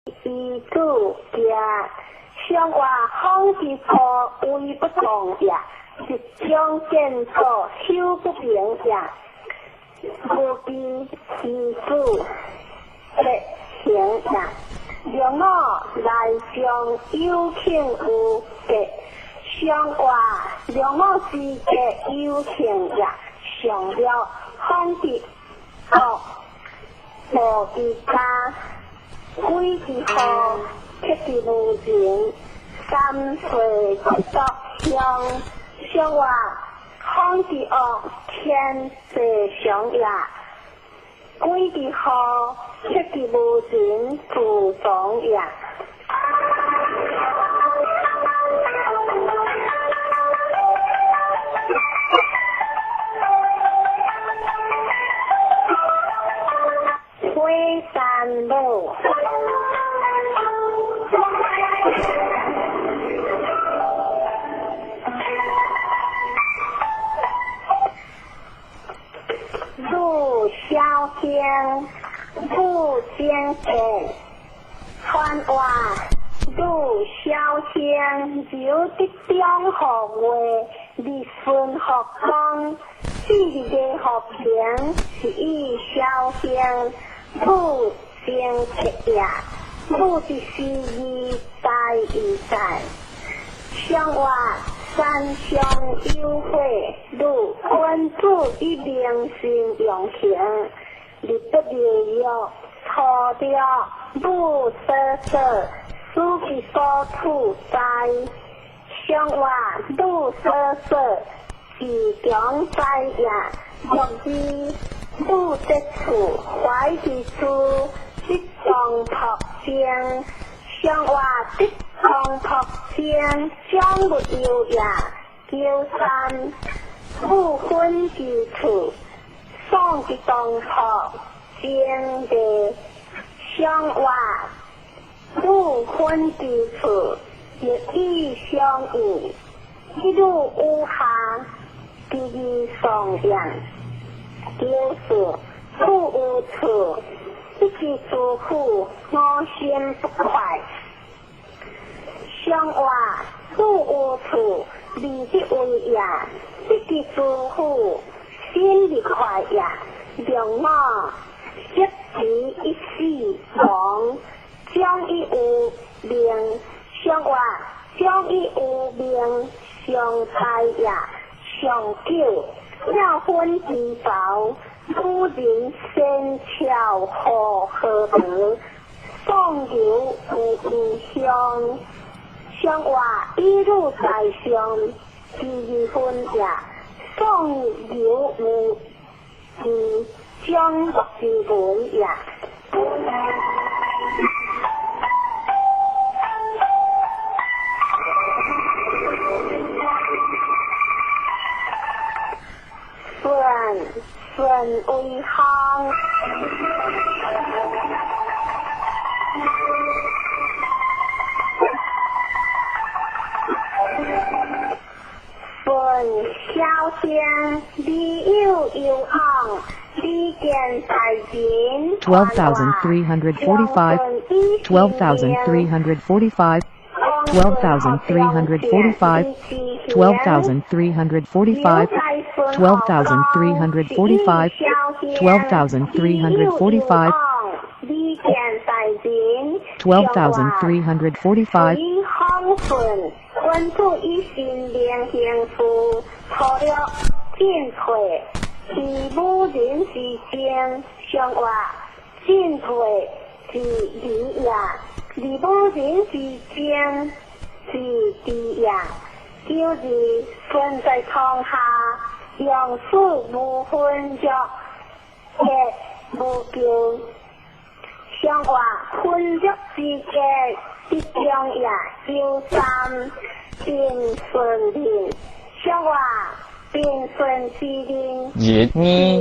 依主行，上话风之土威不动也，日中见所修不明也。无记其主结行也，让我来将有庆有结，上话让我之结有庆也，上了风之恶无之家。鬼之祸，克之无情，三岁不作乡，上话风之恶，天地常也。鬼之祸，克之无情，自从也。火山路。汝小兴，汝精结，传话汝小兴，留得中和月，日顺福光，四日和平，是以小兴，汝精结也，汝之时义在义在，上话三相有悔，汝君子以明心用行，日不日月，初掉汝所说，思其所处在，上话汝所说，自强在也，若知汝得处，怀之处，得当托正，上话得当托正，将勿忧也。九三，汝分之处，丧之当托正地，上话汝分之处，日以相应，一汝有下，第二上也。九四，汝有处，一之诸苦，我心不快。上话汝有处，利之为也；一之诸苦，心亦快也。让我即时一死亡，将以有命。上话将以有命，上在也。上九，了分之道，古人先巧何何德，宋刘有异乡。上话一路在上，第二分也。宋刘有异将之文也。顺顺为行。顺小兴，你有有行，你见在人。 12,345, 12,345, 12,345, 12,345, 12,345, 12,345, 12,345, 君子以心灵行事，粗略进退，是武人之争。上话进退是礼也，而武人之争是智也。九二，身在床下，用事无分着，结无咎。上话分着之结，得中也。九三，平顺人。上话平顺之人。一、二、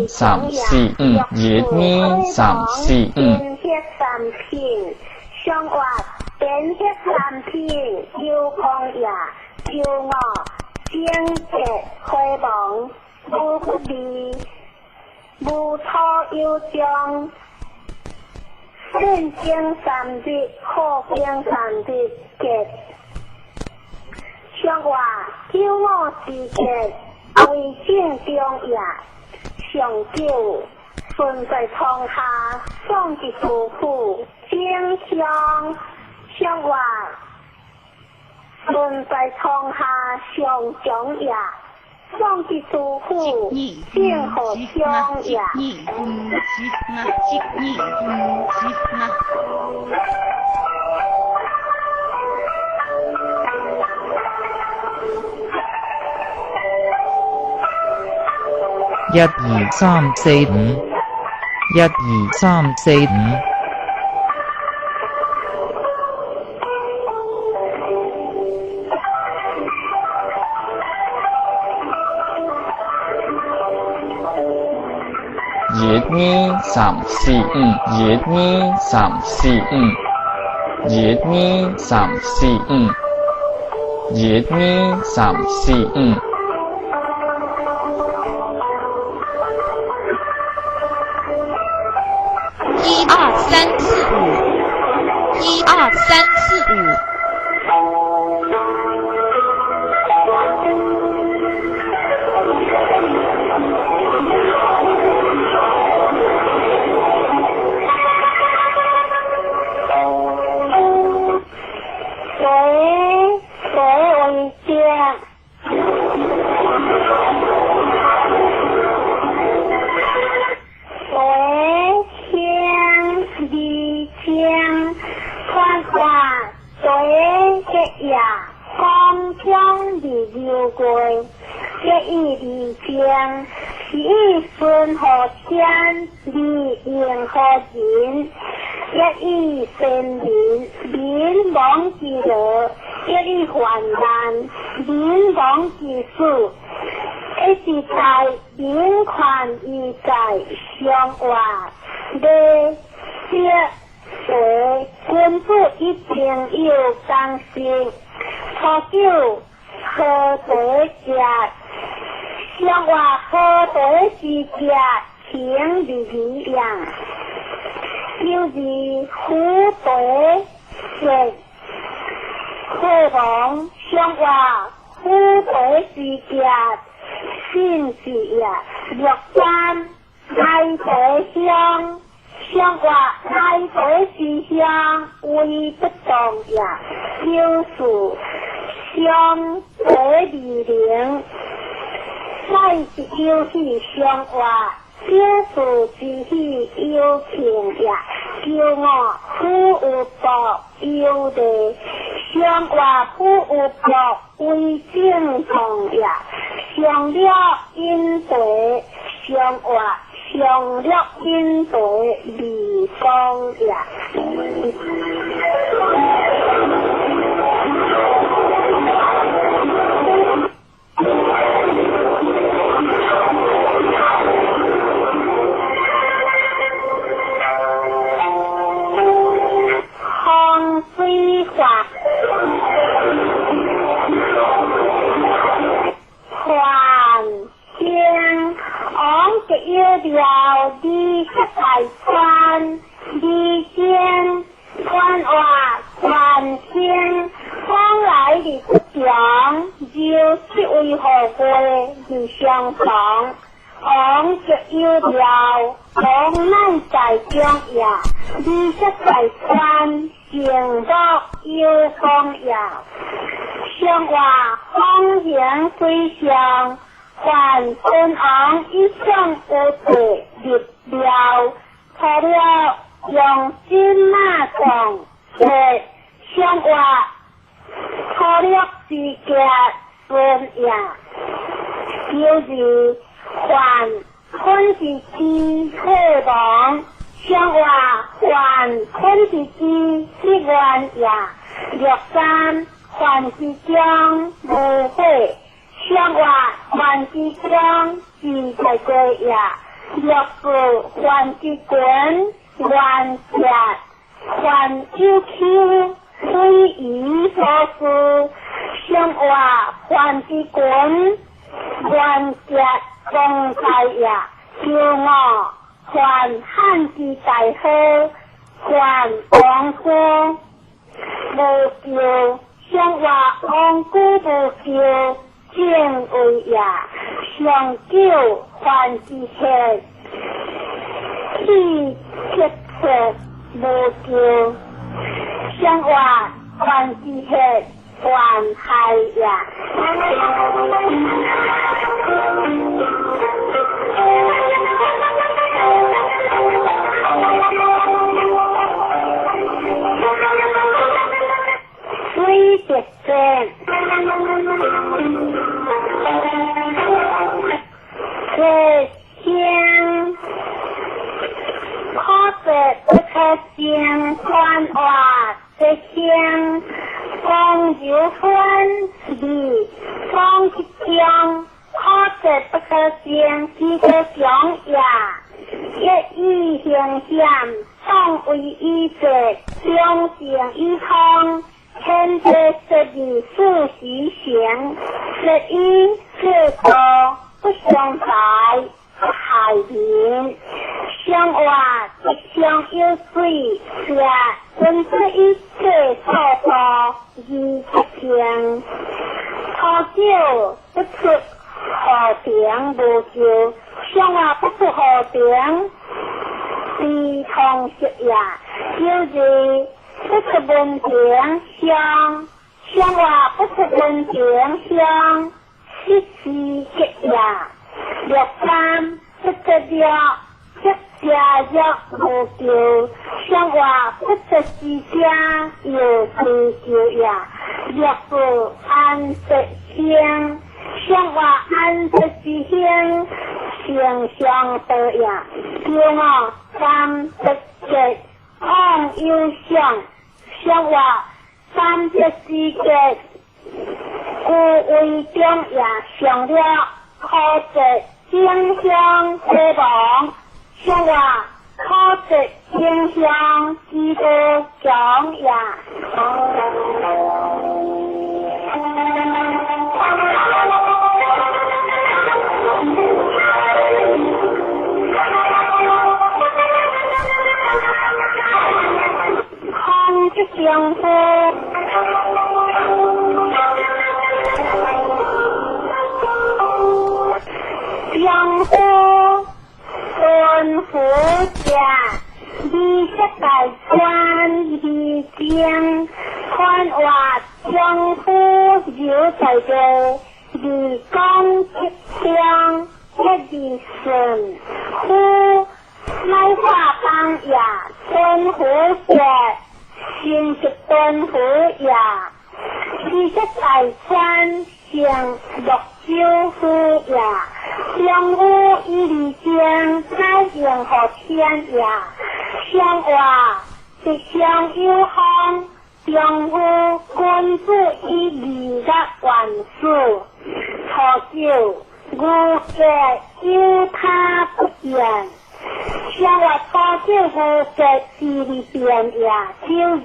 三、四、五，一、二、三、四、五。电血三品，上话电血三品，有光也。九五，正节回亡，无不利，无错有将，戰爭三日，和平三日，結。俗話九五時節為正中也。上九順在床下，送之師傅，正香。俗話順在床下上中也，送之師傅，正好香也。一二三四五，一二三四五。一二三四五，一二三四五，一二三四五，一二三四五。一二三四五，一二三四五。誰誰為正？誰先二正？傳話誰結也？公將二流過，結以二正，是以順乎天，二應乎人。一以先民，民亡之樂；一以患難，民亡之死。一是在民權義在相話，禮節為君子一定有當心。初九好茶食，相話好茶之食，情義義樣。九二虎茶食，火王相話虎茶之食，信是也。六三奶茶香，相話奶茶之香為不動也。九四相茶二零，乃是有喜相話，九四之喜有慶也。九五虎有福有利，相話虎有福為正常也。上了因茶，相話上了因茶未光也。風水法，還天王吉有了二十大川，二仙傳話傳天，往來的不強，就是為何過而相逢。王吉有了，王乃在中也，二十大川成樂有光也。相話風行水上，還君王一向有地入廟，除了用金馬藏，相話除了之家孫也，就是還坤之子火王，相話還坤之子之願也。六三還之將無火，相話還之將之在過也。六四還之君原節，還有丘水魚所事，相話還之君原節公在也。九五還漢之大好，還王姑無救，上話王姑無救，正位也，上九還之客，去七切無救，上話還之客還害也。水滴水，水声可得不可声，传话这声，讲有分离，讲一中，可得不可声，几个强也，一语形险，当为一者，中正一方。天地十二四时行，十一四道不相在，不害人。相话一相有水，是君子一切所道而不行。初九不出河平无咎，相话不出河平，非通识也，就是不出门庭相，相话不出门庭相，失时吉也。六三不出了，七家若无救，相话不出之家又追求也。六四安得兴，相话安得之兴，形象得也。六五三得吉，往有相。相话三节之节，故为中也上了，可得正向希望。相话可得正向之道强也。空之相呼，相呼顺福者，二十大官二正，宽话相呼有在地，二讲吉祥，一二顺呼乃化邦也，顺福者。先是端虎也，二十大川成六州府也，相呼以二正，乃应和天也。相话是相有方，相呼君子以二个元素，初九无格有他不变。相话初九无格之二变也，就是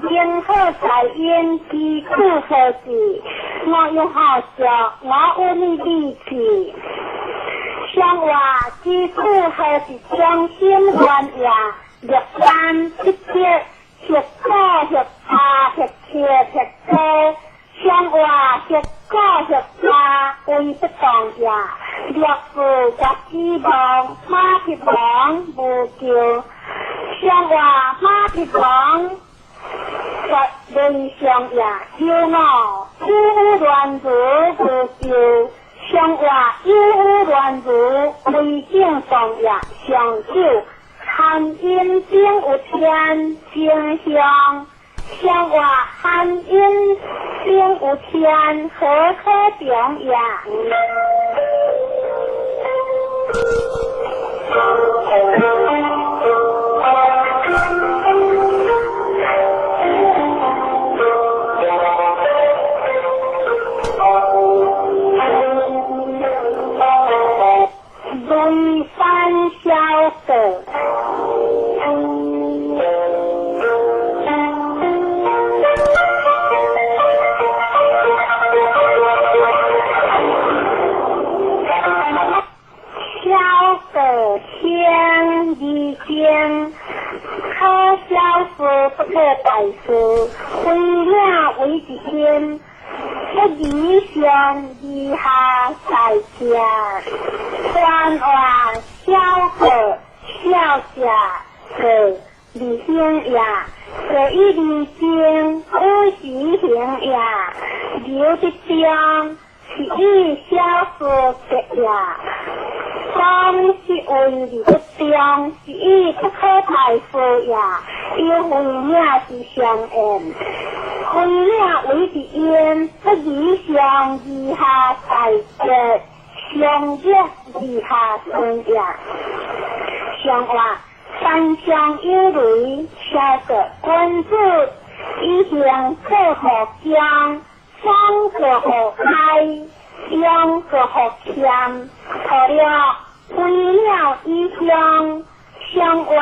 宁可在因基础何时？我用好笑，我有你力气。相话基础何时中心原也？六三七七，十九十八十七十七，相话十九十八为不动也。六四绝指望，马匹王无救，相话马匹王绝人上也，九五有乱如无救，相话有乱如为正上也，上九含阴顶有天正向，相话含阴顶有天何可中也？雷山小阁。小阁天二事不可大事，非了为之因，不以上以下在者，传话小过小者过二行也，过一二经五时行也，留得中是以小事结也。讲是为二得中，是以不可大事也。有非领是相应，非领为之因，不以上以下在者，上略以下顺也。上话山上有雷，小个君子以行做予强，方做予开，用做予谦，除了非鸟以乡，上话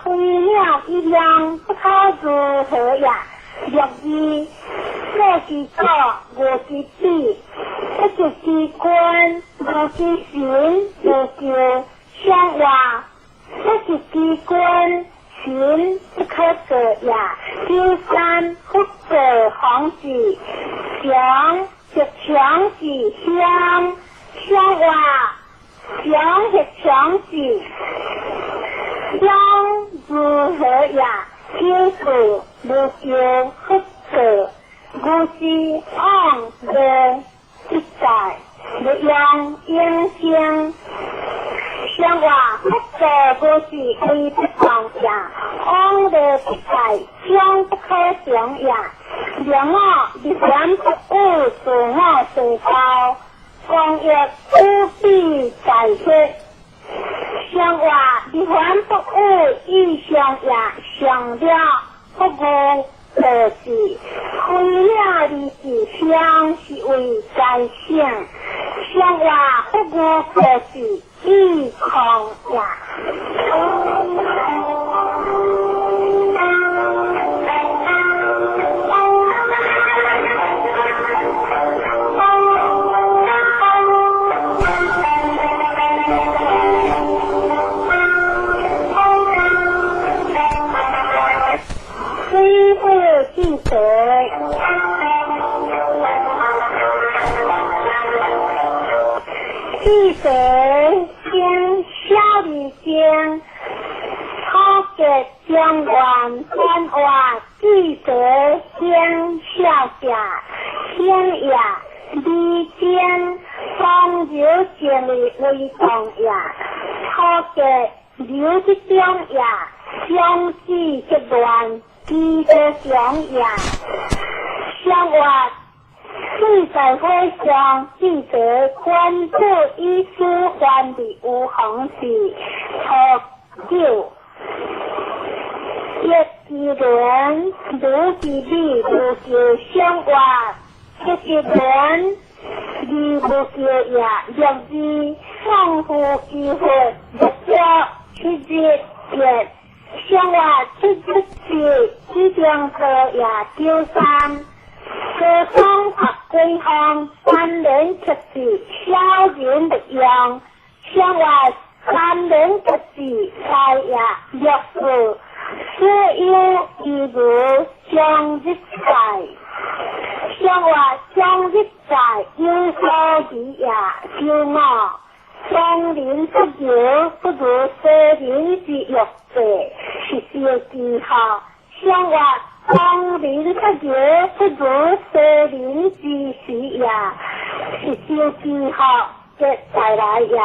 非鸟以乡，不可如何也？六字，过之左，无之比，不及之君，无之神，无求。上话不及之君，神不可过也。九三不过方子，强是强是乡，上话强是强是乡如何也？九四无求不过，无是往的一在，不用应声。上话不过无是为不同也，往的一在将不可常也。两我立言不有自我地道，光欲无比在说。上话立言不有意上也，上了不无可是，非了二是相是为在性。上话不无可是意空也。水火之水，之水经小二经，土结中原传话，之水兴小者，兴也，二经风流静的为动也，土结流之中也，相思结乱。基的上也，上话四在火上，记得关注以书还的有行是初九，一之轮，如之美，如就上话，一之轮，二无叫也，六字放夫之佛，六者七日月。上话七日是七中课也九三，高中学归方三年七字小人的用，上话三年七字财也六四，所有一如将日在，上话将日在有所疑也九五。松林不油，不如西林之玉者，是小记号。上话松林不油，不如西林之时也，是小记号。这再来也，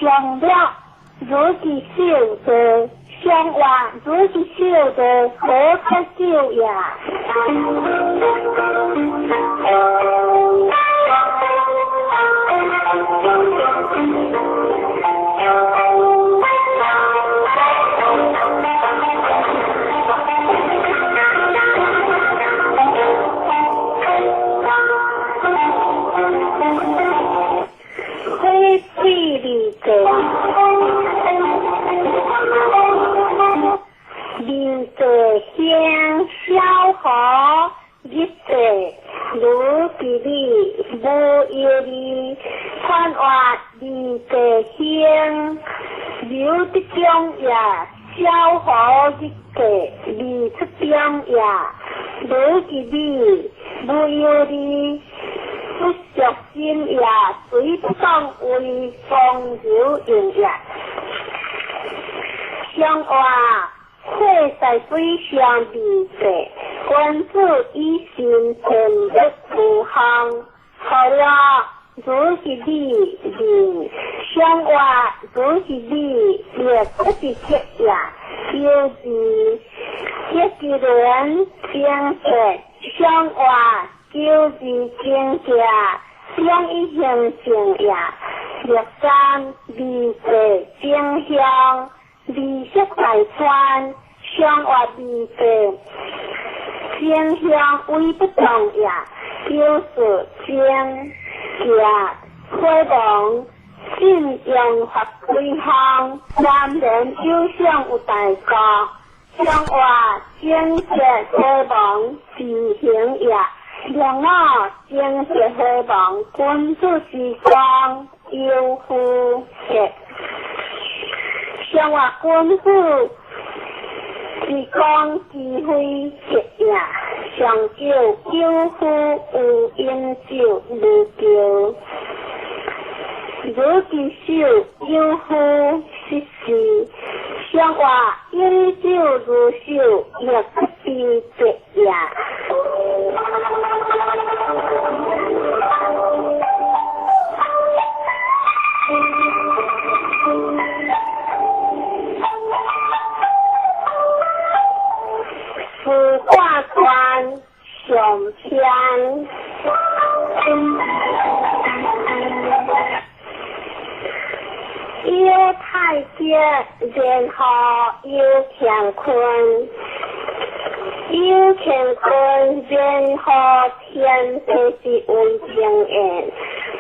上了如其手的，上话如其手的，何可救也？火水二个，二个香小河日个如之理无一理，传话二个香刘德中也小河日个二出中中也，无一理，无有理，不俗心也，随不当为光柔应也。相话，火在水上未济，君子以心天不无项。好了，如是理仁，相话如是理，也不是切也。有字一个人精神，相话九字精者，两一行正也。六三二济正向，二色大川，相话二济正向为不动也。九四正者火王信用法规项，三人有相有大国，相话正者火王自行也。两我正者火王君子之光有夫者，相话君子之光之非者也。上少有夫有饮酒无酒，如其手有夫失事，相话饮酒如手，亦不知节也。司马官上篇，有太极，然后有乾坤，有乾坤，然后天地是为正缘，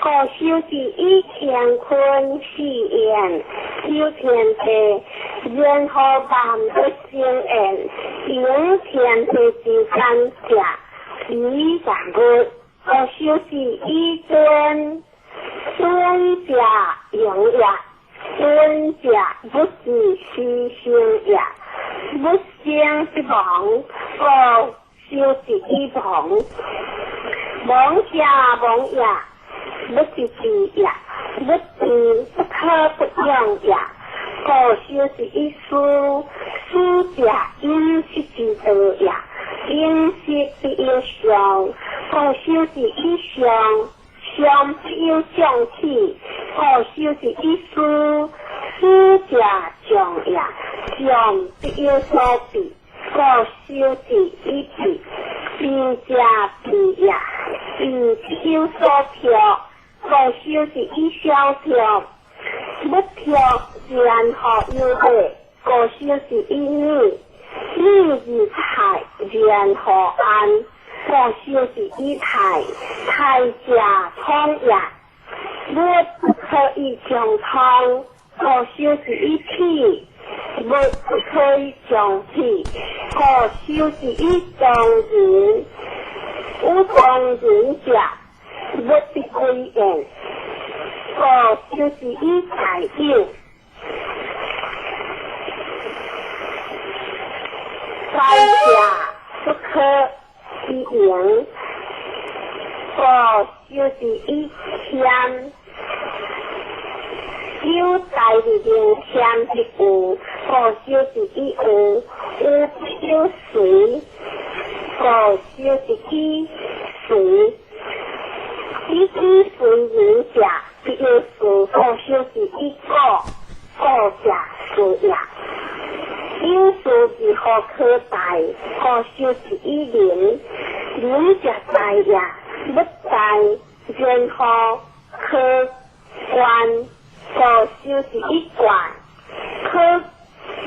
故修是以乾坤四缘，有天地，然后万物生缘，有天地之间者，以万物，故修是以尊，尊者荣也。尊者不是牺牲也，不生之亡，故修是以亡。亡者亡也，不是知也，不知不可不用也，故修是以思，思者饮食之道也，饮食必有相，故修是以相。相必有将气，故修是以思，思者将也，将必有所避，故修是以避，避者避也，避必有所飘，故修是以消飘，不飘然后有悔，故修是以逆，逆而泰，然后安。故修是以泰，泰者通也，物不可以将通，故修是以体，物不可以将体，故修是以当人，有当人者，物必归焉，故修是以大有，大者不可以盈，故修是以谦，有大而能谦之有，故修是以有，有必有随，故修是以随，以以随人者，必有事，故修是以果，果者事也。有事如何可大？故修是以仁，仁者大也，不大，然后可观，故修是以观，可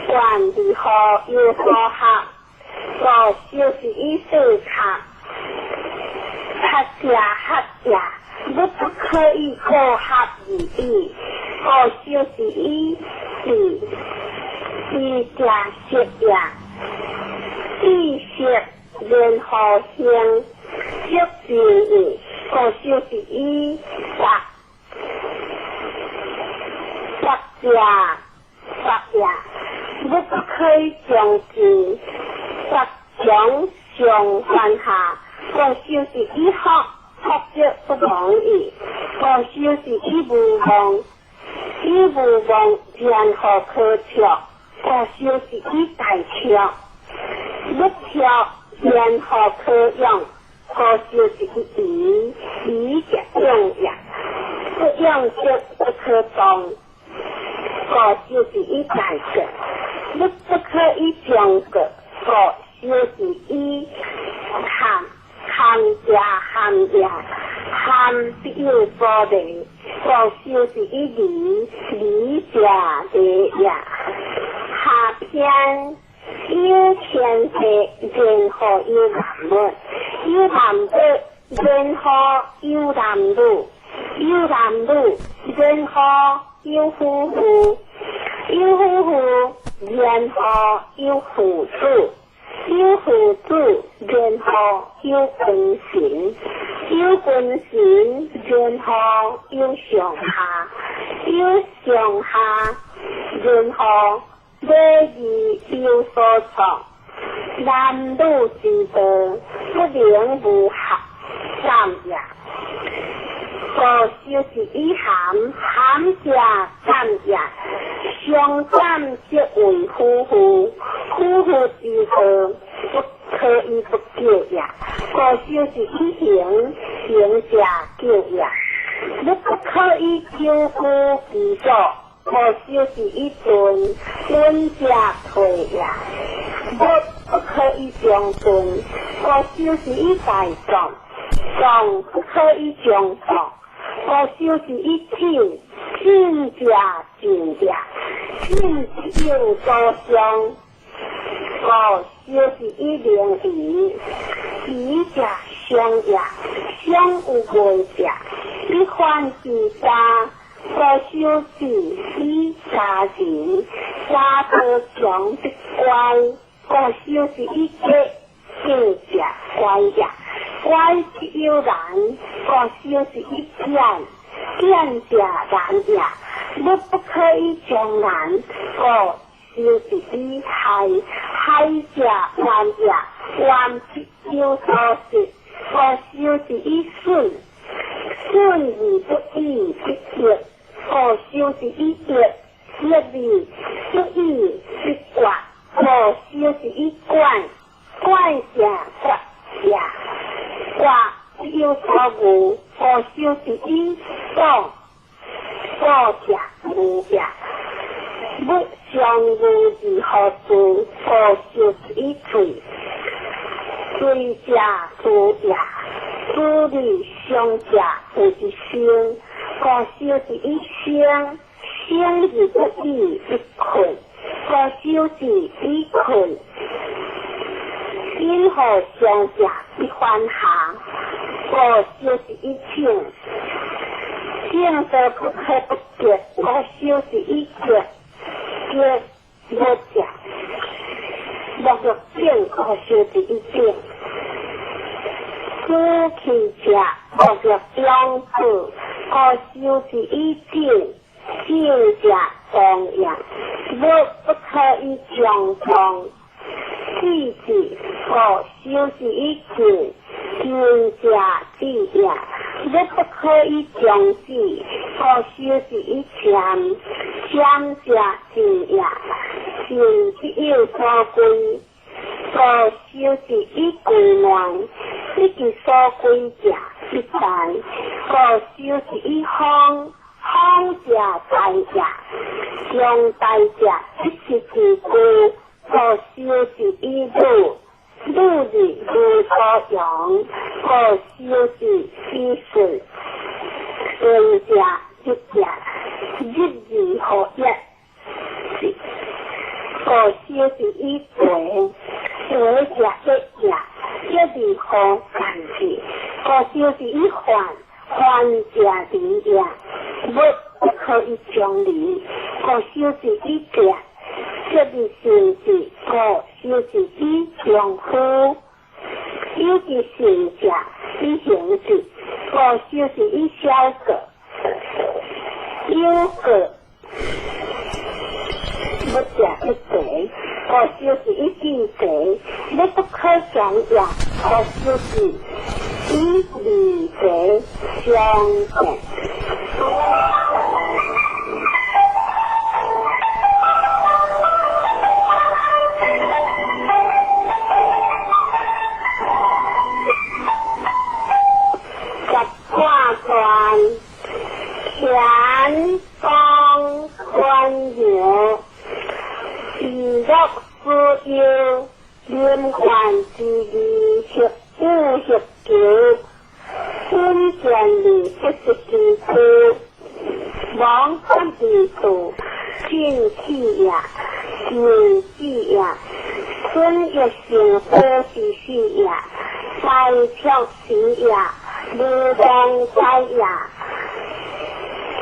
观如何有所学，故修是以四察，察者学也，不可以过学而已，故修是以智。智者识也，知识然后行，识之义，故修是以达，达者达也，不可以将之，达者將上還下，故修是以福，福則不忘矣。故修是以無妄，以無妄然後可笑，故修是以大笑，不笑然後可用，故修是以疑，疑者用也，不用則不可動。故修是以大國，不不可以將國，故修是以含含者含也，含必有所離，故修是以離，離者離也。下篇有天地，然後有萬物，有萬物，然後有男女，有男女，然後有夫婦，有夫婦，然後有父子，有父子，然後有君臣，有君臣，然後有上下，有上下，然後禮義有所創，男女之道，不能無合，三也。故修是以含，含者感也。相感則為夫婦，夫婦之道，不可以不久也。故修是以行，行者久也。不可以久居其所，故修是以頓，頓者退也。不不可以將頓，故修是以大壯，壯不可以將壯。故修是以進，進者進也，進必有所傷。故修是以明儀，儀者相也，相有偽者，以反之家。故修是以家人，家道強必乖。故修是以結，結者乖也，乖必有難。故修是以儉，儉者難也，不不可以將難。故修是以害，害者冤也，冤必有所失。故修是以損，損而不已必益。故修是以益，益而不已必割。故修是以管，管者割也，割必有所惡。故修是以講，講者無也。不相無而何事？故修是以罪，罪者誅也，誅而相者有一生。故修是以生，生而不已必困。故修是以困，因何相者必反下。故修是以正，正道不可不結。故修是以結，結無者，莫若正。故修是以正，主氣者莫若養子。故修是以正，正者當也，不不可以將當。志字，故修是以盡，盡者智也，不不可以將智。故修是以謙，謙者靜也，靜必有所歸。故修是以歸亂，不其所歸者必大。故修是以方，方者大也，上大者必失其故。故修是以魯，魯而無所用。故修是以順，順者日也，日而何一？故修是以為，為者一也，一而何干之？故修是以患，患者離也，不不可以將離。故修是以結，結而成之。故修是以丈夫，有其行者以行之。故修是以小過，有過不者一齊，故修是以見齊，你不可想也，何书记以理解相见。十卦传乾方官牛，娱乐之忧，连环之义，十五十九，新建立七十之区，王不之度，进气也，进气也，春月成火之时也，白条时也，无当在也，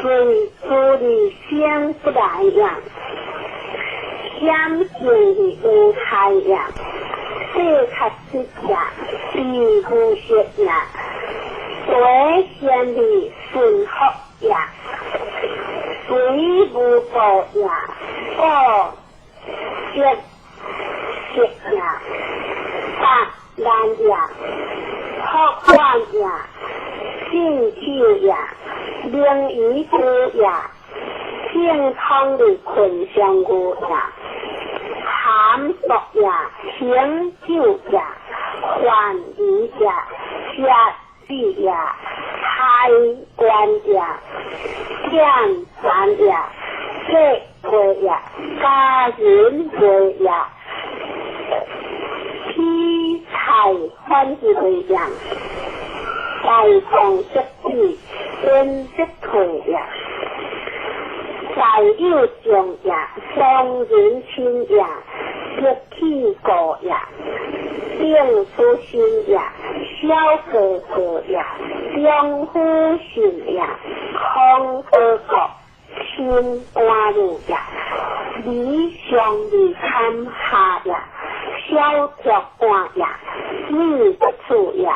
水处理先不来也，险境的无害也，世卡之也，比无学也，对先的顺福也，水无过也，过节节也，大难也，福官也，进气也，灵鱼之也，健康的困上过也，含毒也，行酒也，还鱼也，下子也，开关也，天山也，这会也，家人会也，披菜欢喜会也，大唐设计温积退也，大有将也，双人亲也，热气过也，定出心也，小哥哥也，中夫信也，空哥哥，心肝路也，理想的坎下也，小条官也，女不处也，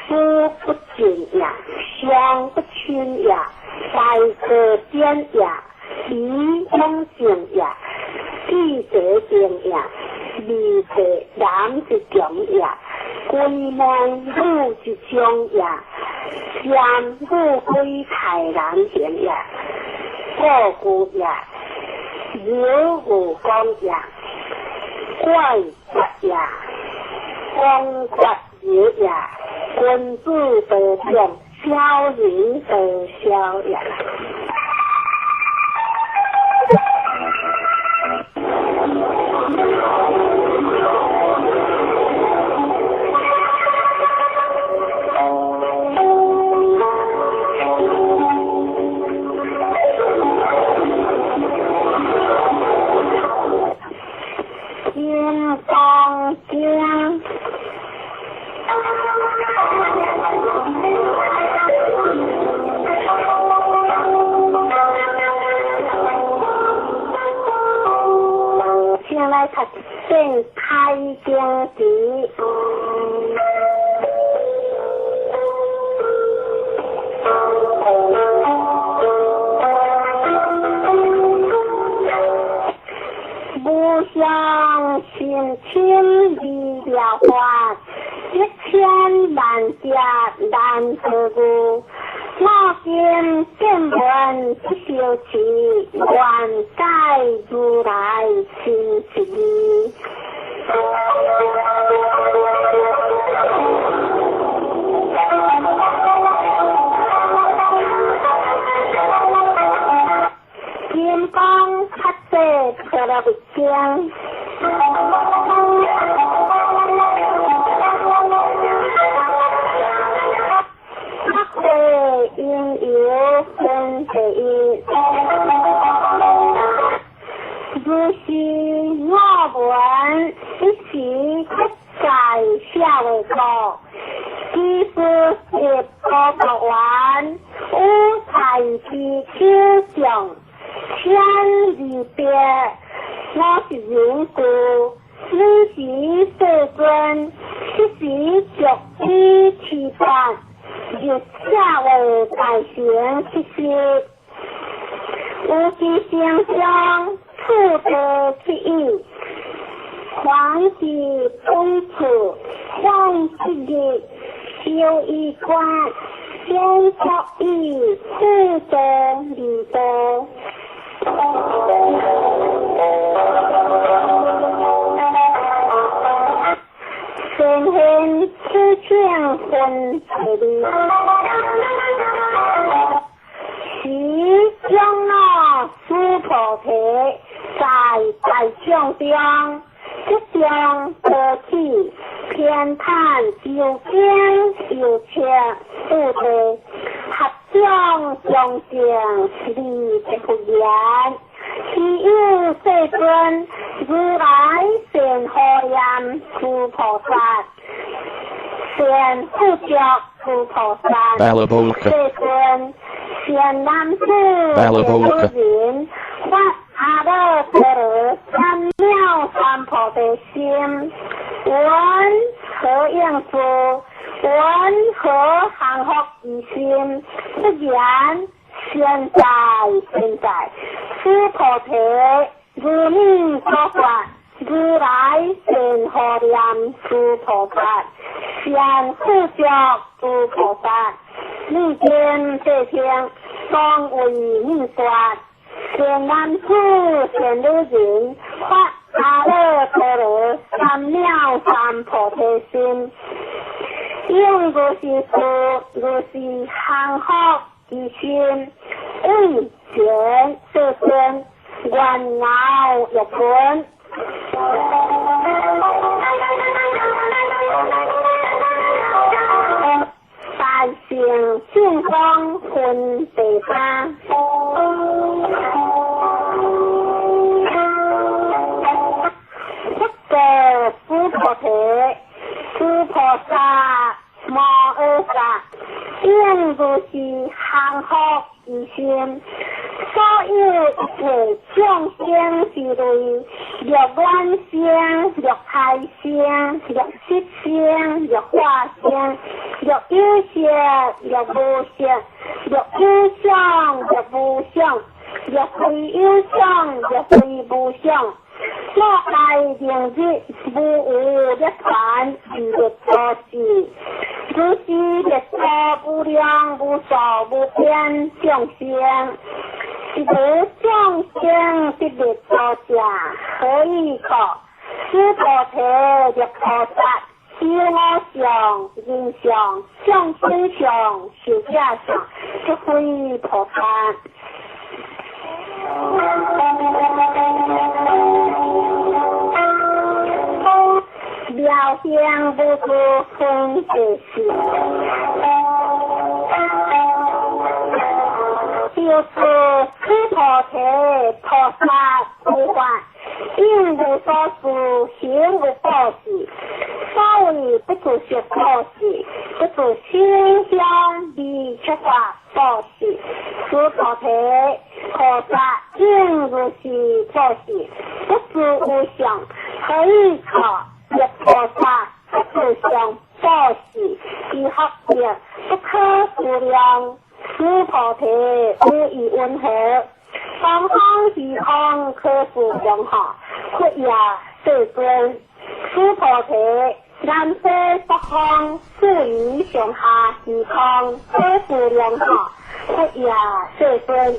书不尽也，相不亲也，大可点也，理勇正也，记者正也，二者男之强也，君望女之强也，三女归太难行也，过故也，有无光也，怪绝也，光绝也也，君子得将，小人得小也。金刚经。先来读《圣开经词》。无上甚深微妙法，一千万劫难得遇。我今见闻得受持，愿解如来真实义。金刚萨埵陀罗尼经。因由分第一，如是我闻，一时不在下为国，其实一国国王，五彩之手上，千里别，我是人故，你是世尊，此时足以七八。入下为大成七十，有其形象，处地七意，凡歡喜本處，歡喜日，修一觀，先作意，四得二得。善現此請分別理，時長老須菩提在大眾中，即將得起偏袒究竟有情四諦，合掌恭敬禮佛言：希有世尊，如來善護念諸菩薩，善護覺諸菩薩。世尊，善男子，善女人，發阿耨多羅三藐三菩提心，雲何應知？雲何降伏其心？不言現在現在，須菩提，如你所說，如來善護念諸菩薩，善護覺諸菩薩。你今諦聽，當為你說。善男子，善女人，發阿耨多羅三藐三菩提心，應如是說，如是降伏其心，為前世尊，願饒益群。大乘正宗分第三。佛告須菩提：諸菩薩摩訶薩，應如是降伏其心。所有一切眾生之類，若卵生，若胎生，若色生，若化生，若有色，若無色，若有想，若無想，若非有想，若非無想。我愛明日無有涅槃，是滅度時。如是滅度無量無數無邊眾生，是無眾生得滅度者，何以故？須菩提，若菩薩有我相、人相、眾生相、壽者相，即非菩薩。妙行無住分第四，就是須菩提菩薩無法，應無所住，行無布施。所謂不住色布施，不住色香味觸法布施。須菩提，菩薩應如是布施，不住無相，何以故？若菩薩不住相布施，其福德不可思量。須菩提，有疑云何？東方虛空可思量哈，佛也世尊。須菩提，南西北方四夷上下虛空可思量哈，佛也世尊。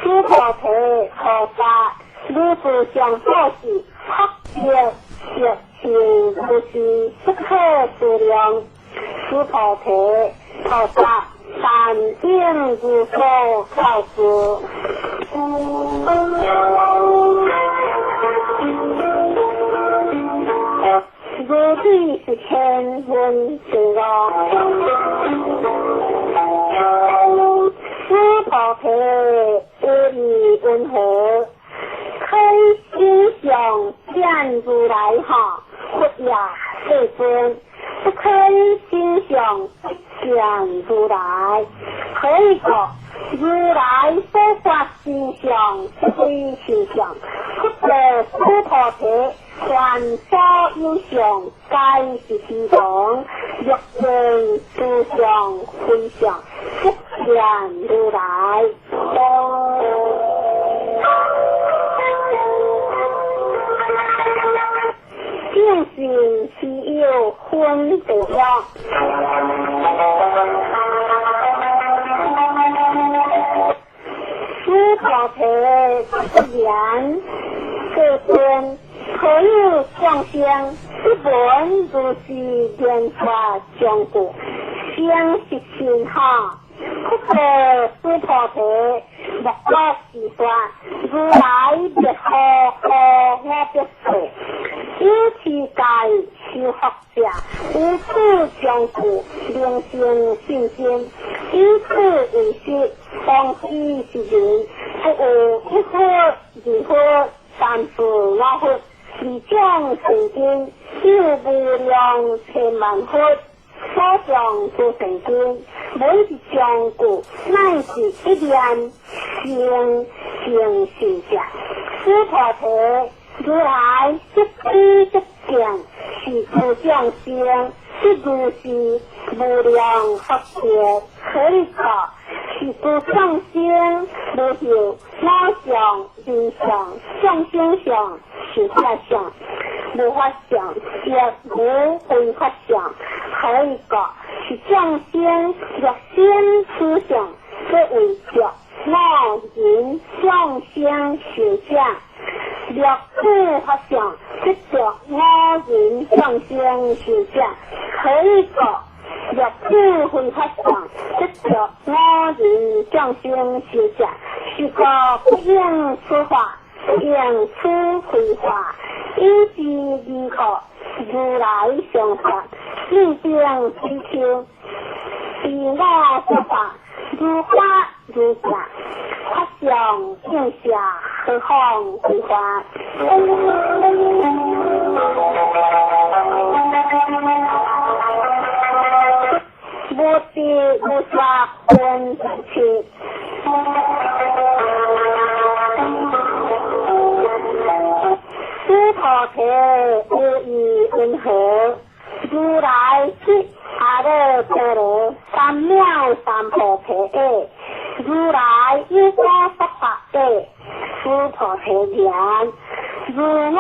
須菩提，菩薩如住相布施，福德德行如是不可思量。須菩提，菩薩但應如所教示。如彼是千分之五。須菩提，有疑云何？可以心想見如來哈，佛也世尊。不可以心想不見如來，何以故？如來所發心想，不非心想。佛告須菩提：凡所有相，皆是虛妄。若見諸相非相，即見如來。正信稀有分地狱。须菩提不言，世尊，何有众生不闻如是言说将故，生是心哈？佛说须菩提，莫可思说，如来灭何何我别说，有持戒修福者，无此将故，灵性信心，以此为实，方知是人，不有一佛、二佛、三四五佛，二种神经，有无量千万佛，所讲诸神经，每一将故，乃是一念生成信者。须菩提，如来即知即见，是诸众生，即如是无量福德，可以说是诸众生无有我相、人相、众生相、寿者相、无法相，亦无非法相。可以说是众生若心思想，即为着我人众生寿者。若此法相，即着我人众生寿者。可以说若此非法相，即着我人众生寿者。是故不应此法，不应此非法，以是二故，如来常说，四定比丘，彼我说法，如法如法，法相应下，何况非法？无知无说分七。须菩提，无疑云何？如来是阿耨多罗三藐三菩提耶。如来有所说法耶。须菩提言：如我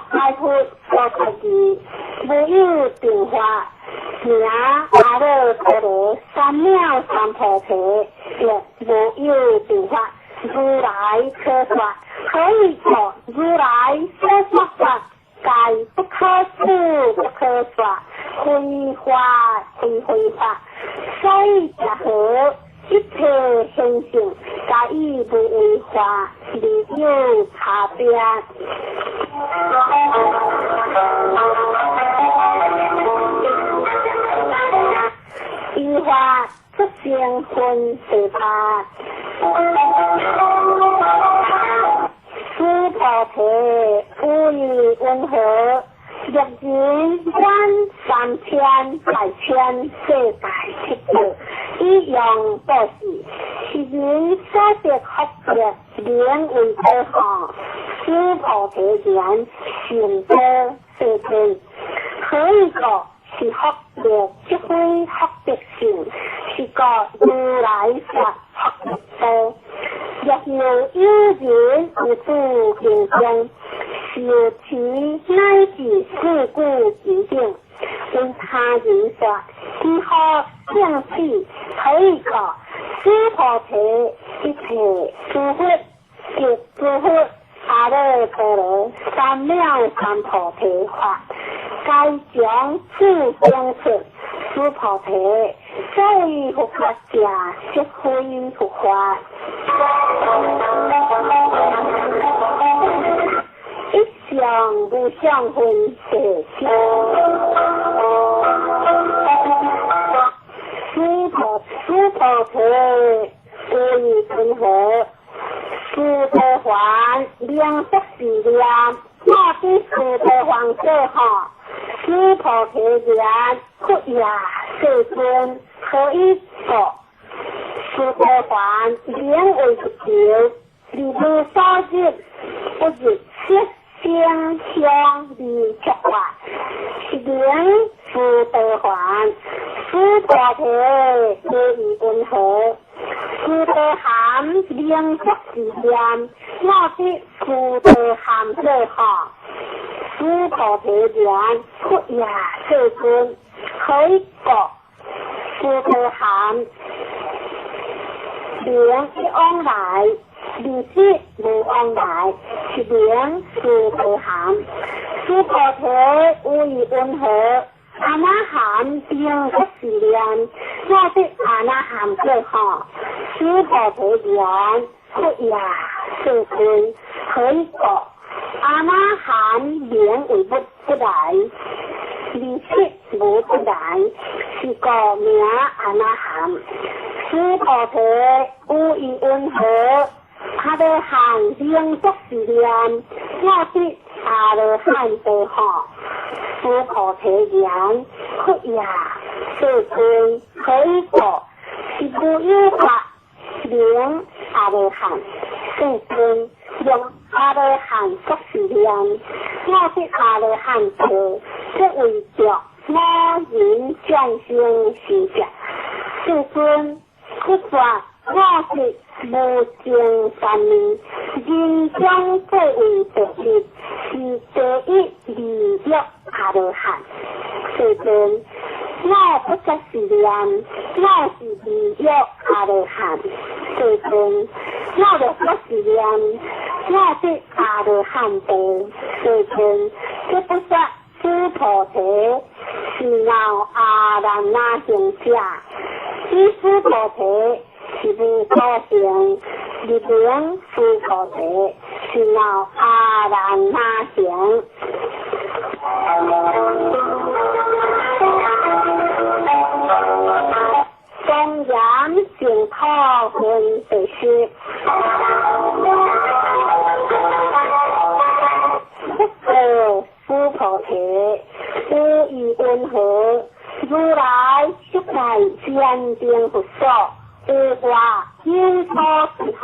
开佛所说义，无有定法，名阿耨多罗三藐三菩提，亦无有定法。如来可说，何以故？如来所说法，皆不可思，不可说，非法非非法。所以者何？一切现象，皆以无为法而有差别。依法出生分地法。须菩提，无疑云何？若人观三千大千世界七宝，以用布施，是人所得福德，名为何？须菩提言：善道世尊，何以故？是福德，即非福德性，是故如来说福德多。若有有人有诸经中，受持乃至四句之顶，为他人说，其福正起，何以故？须菩提，一切诸佛及诸佛阿耨多罗三藐三菩提法，皆将此讲出。须菩提，所谓佛法者，即非佛法。一相无相分地相。须菩提，无疑云何？须陀洹名不是念，我知须陀洹者吼。须菩提言：佛也，世尊，何以故？须陀洹名为不求，而无所入，不入色声香味触法，是名须陀洹。须菩提，无疑云何？须陀含名不是念，我知须陀含者吼。须須菩提言：佛也，世尊，何以故？須陀含名一往來，二識無往來，是名須陀含。須菩提，有疑云何？阿那含名作是念，我得阿那含過吼。須菩提言：佛也，世尊，何以故？阿那含名為不不來，二識無不來，是故名阿那含。須菩提，有疑云何？阿羅漢名作是念，我得阿羅漢道吼。須菩提言：佛也，世尊，何以故？是無有法名阿羅漢。世尊，用阿羅漢作是念，我得阿羅漢道，這為著五蘊眾生是者。世尊，不說我是無盡三昧，人中最為第一，是第一二欲阿羅漢。世尊，我不作是念，我是二欲阿羅漢。世尊，我若作是念，我得阿羅漢道。世尊，這不說須菩提是鬧阿難那行者，彼須菩提是無所行，入名須菩提是鬧阿難那行。莊嚴淨土分第十。佛告須菩提：有疑云何？如來悉在堅定佛所，有法有所住吼。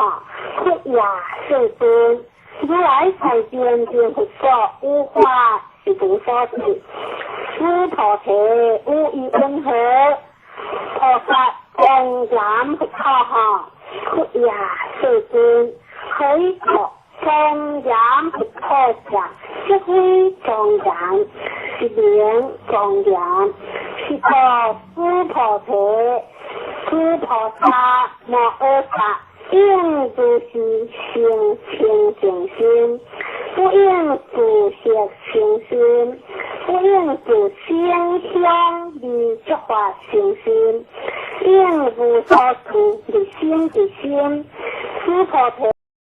佛也，世尊，如來在堅定佛所，有法是無所住。須菩提，有疑云何？菩薩莊嚴佛土吼。佛也，世尊，何以故？莊嚴佛土者，即非莊嚴，是名莊嚴。是故須菩提，諸菩薩摩訶薩應如是生清淨心，不應住色生心，不應住聲香味觸法生心，應無所住而生其心。須菩提。